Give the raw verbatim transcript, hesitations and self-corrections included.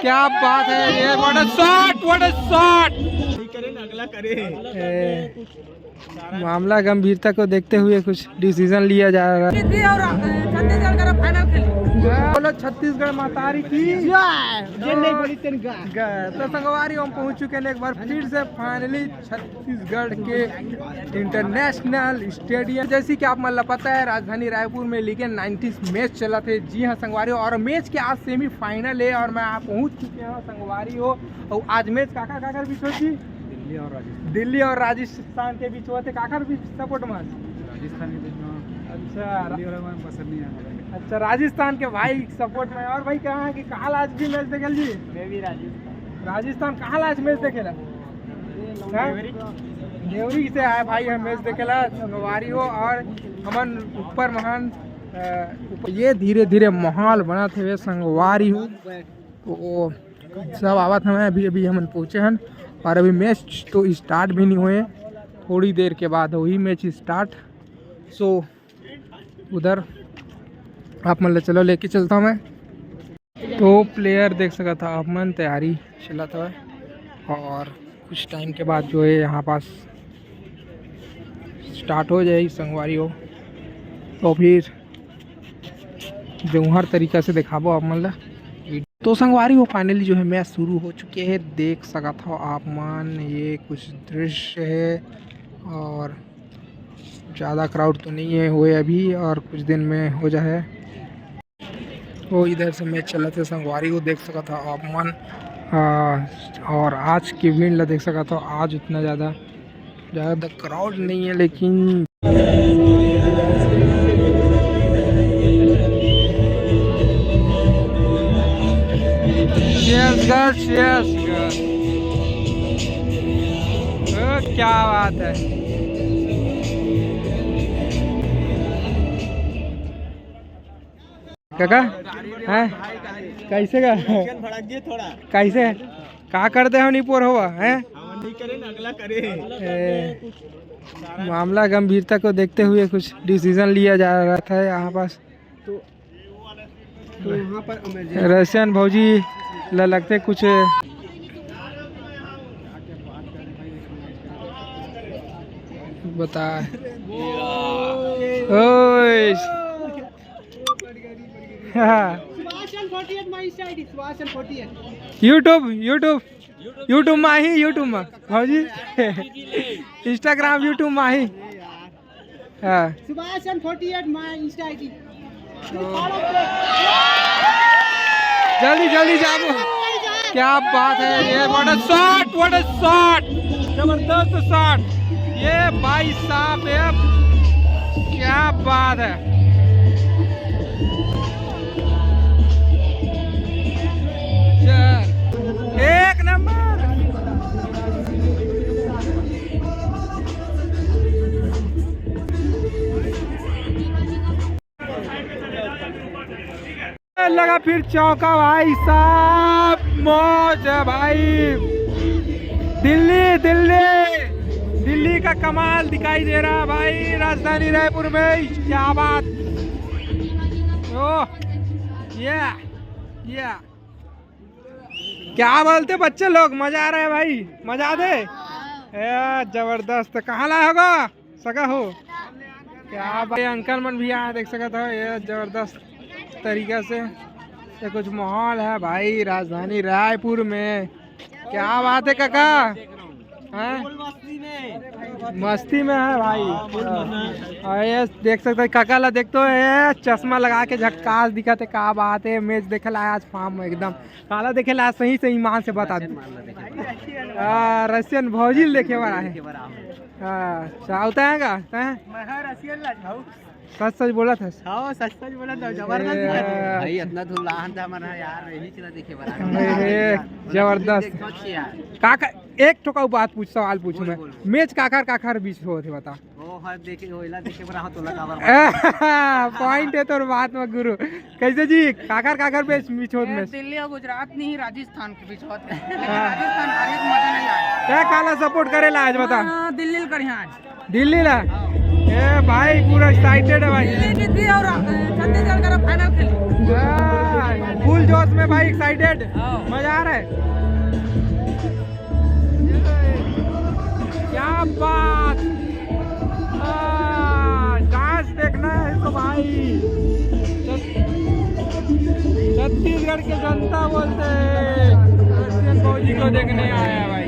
क्या बात है ये, what a shot, what a shot। ए, मामला गंभीरता को देखते हुए कुछ डिसीजन लिया जा रहा है। जी, और, अ, छत्तीसगढ़ का फाइनल खेल। बोलो छत्तीसगढ़ मातारी की जय। चेन्नई बड़ी तेन गा। गा। तो संगवारी, हम पहुंच चुके हैं एक बार फिर से फाइनली छत्तीसगढ़ के इंटरनेशनल स्टेडियम। जैसे कि आप मन ला पता है, राजधानी रायपुर में लीग नाइनटीन मैच चला थे। जी हाँ संगवारी, और मैच के आज सेमीफाइनल है और मैं आप पहुंच चुके हैं संगवारी हो। और आज मैच काकर काकर बीच होती? दिल्ली और राजस्थान। दिल्ली और राजस्थान के बीच होते। काकर बीच सपोर्ट में? राजस्थान के बीच में। अच्छा। दिल्ली वाला हमें पसंद नहीं आता। अच्छा, राजस्थान के भाई सपोर्ट में। और भाई, कहाँ है कि काल आज भी मैच देखेल जी? मैं भी राजस्थान। राजस्थान काल आज मैच देखेला? हाँ? देवरी से आए भाई, हम मैच देखेला संगवारी हो। और हमन ऊपर महान, अ, ऊपर ये धीरे धीरे माहौल बनाते हुए संगवारी हो। तो सब आवत हमें, अभी अभी हमन पहुँचे हन और अभी मैच तो स्टार्ट भी नहीं हुए, थोड़ी देर के बाद वही मैच स्टार्ट। सो उधर आप मन ला चलो लेके चलता हूँ मैं। तो प्लेयर देख सकत हा आप मन, तैयारी चलत हवय और कुछ टाइम के बाद जो है यहाँ पास स्टार्ट हो जाएगी संगवारी हो। तो फिर जो हर तरीका से दिखाबो आप मन ला। तो संगवारी हो, फाइनली जो है मैच शुरू हो चुके हैं, देख सकत हो आप मन, ये कुछ दृश्य है और ज़्यादा क्राउड तो नहीं है हुए अभी, और कुछ दिन में हो जाए। वो इधर से मैच चलत हे संगवारी, वो देख सकत हो आप मन। हाँ, और आज के भीड़ ला देख सकत हो, आज उतना ज़्यादा, ज़्यादा क्राउड नहीं है, लेकिन Cheers guys, cheers guys। ओ, क्या बात है। काका, हैं? कैसे का? भड़क गए थोड़ा। कैसे? का करते हो निपोर होवा, हैं? हम नहीं करे ना, अगला करे। ए, मामला गंभीरता को देखते हुए कुछ डिसीजन लिया जा रहा था यहाँ पास। तो, तो यहाँ पर emergency रशियन भौजी ला लगते कुछ बता। ओए। हाँ। Subhashan forty eight my Insta I D, Subhashan forty eight। YouTube, YouTube, YouTube में आही, YouTube में भौजी। Instagram, YouTube में आही। हाँ। Subhashan forty eight my Insta I D। जल्दी जल्दी जाबो। क्या बात है ये, what a shot, what a shot, जबरदस्त शॉट। ये भाई साहब, ये क्या बात है। चार, एक नंबर। लगा फिर चौका भाई साहब, मौज है भाई। दिल्ली, दिल्ली, दिल्ली का कमाल दिखाई दे रहा है भाई, राजधानी रायपुर में। क्या बात, ओ, ये, ये क्या बोलते बच्चे लोग, मजा आ रहा है भाई, मजा आ दे। ए, जबरदस्त। कहाँ लाए होगा सगा हो? क्या भाई, अंकल मन भी आए, देख सकत हो, ये जबरदस्त तरीका से ये कुछ माहौल है भाई, राजधानी रायपुर में। क्या बात है काका, हैं? मस्ती में है भाई। और ये देख सकते हैं काका ला, देख तो ये चश्मा लगा के झक्कास दिखत हे। क्या बात है, मैच देखे ला आज फार्म में एकदम। काला देखे ला, सही से ईमान से बता दे। हाँ, रशियन भौजी ल देखे बर आहे। हाँ, चाहता है का? हैं? मैं हर रशियन ला जाऊँ। सच सच बोला था। हाँ, सच सच बोला था, जबरदस्त ए, बात है। भाई, इतना धुलाहन था मना यार, यही चला देखे बना। ए, जबरदस्त। देखो छी यार। काका, एक ठो का बात पूछ, सवाल पूछूं बोल, मैं। बोल, बोल। मैच काखर काखर बीच होत हे, बता। ओ, हर देखे, ओइला देखे बना हो, तोला काबर। पॉइंट है तोर बात में गुरु। कैसे जी, काखर काखर बीच, बीच होत ए, मैच? दिल्ली और गुजरात नहीं, राजस्थान के बीच होत है। लेकिन हाँ। राजस्थान हारे तो मजा नहीं आया। क्या काला सपोर्ट करेला आज, बता। हाँ, दिल्ली ल करिहा आज। दिल्ली ला? ए भाई, पूरा एक्साइटेड है भाई। दिल्ली जीती और, अ, छत्तीसगढ़ का फाइनल खेली। हाँ, फुल जोश में भाई, एक्साइटेड। एक्साइटेड? मजा आ रहा है? क्या बात। डांस देखना है तो भाई, छत्तीसगढ़ के जनता बोलते हैं, रशियन फौजी को देखने आया है भाई।